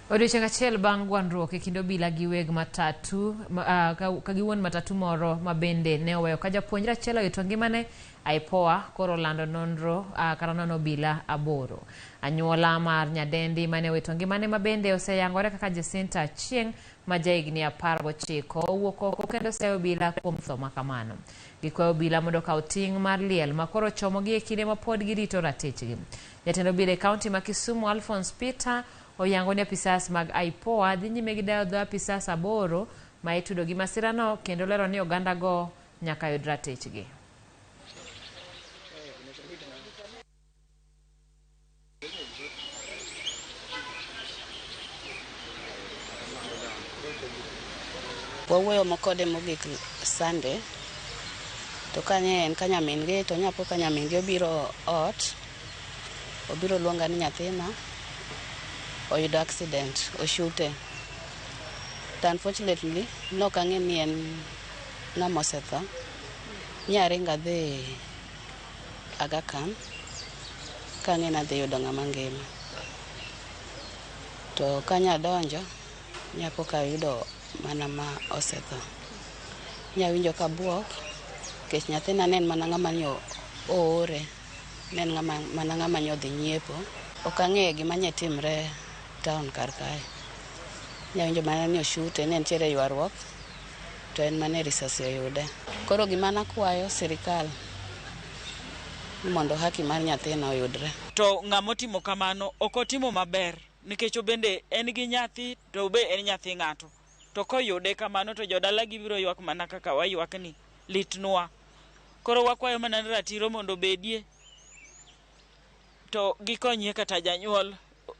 Odiochieng' achiel bang' gwandruok e kind obila gi weg matatu ka gi wuon matatu moro ma bende ne oweyo ka japuonjre achiel owito ngimane, IPOA koro olando nonro kata nono obila 8. Anyuola mar nyadendi mane owito ngimane ma bende oseyangore kaka Jacinta Achieng' ma jahigni 19 owuok oko kendo seyo obila kuom tho makamano. Gikwayo obila mondo okaw ting' mar liel ma koro chomogi e kinde ma pod girito ratichgi. Jatend obila e kaunti ma Kisumu Alphonse Peter oyango ni apisas mag IPOA dhi nyime gi dayo dho apisas 8 ma itudo gi masirano kendo lero ni oganda go nyaka yud ratichgi. Wawuoyo kode mogik Sunday to kanye en ka nyamin gi to nyapo ka nyamin gi obiro ot obiro luonga ni nyathina oyudo accident oshute to unfortunately nok ang'e ni en ng'ama osetho nyaringo adhi Aga Khan kang'e ni adhi yudo ng'ama ngima to kanya donjo nyapo ka ayudo mana ma osetho nyawinjo ka buok nikech nyathina ne en mana ng'ama ne oore ne en mana ng'ama ne odhi nyiepo ok ang'eyo gima ne timre town kar kae nyawinjo mana ni oshute ne nitiere ywaruok to en mana risasi oyude koro gima nakwayo sirikal mondo haki mar nyathina oyudre. To ng'ama otimo kamano ok otimo maber nikech obende en gi nyathi to be en nyathi ng'ato. To koyude kamano to jodala gibiro ywak mana kaka waywak ni litnwa. Koro wakwayo mana ni ratiro mondo obedie to gikonyie kata janyuol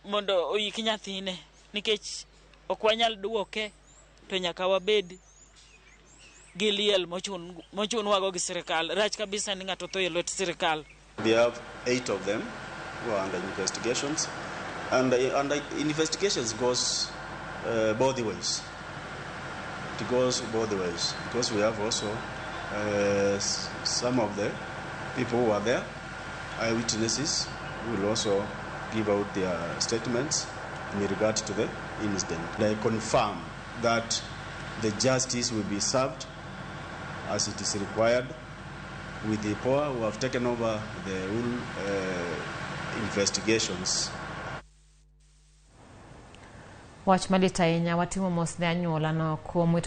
mondo oik nyathine nikech ok wanyal duoke to nyaka wabed gi liel mochunwago gi sirikal. Rach kabisa ni ng'ato tho e lwet sirikal. We have 8 of them who are under investigations, and investigations goes both ways. It goes both ways because we have also some of the people who are there, eyewitnesses, who will also give out their statements in regard to the incident. They confirm that the justice will be served as it is required with the IPOA who have taken over the whole investigations. Wach malit ahinya watimo mos ne anyuola no kuom wito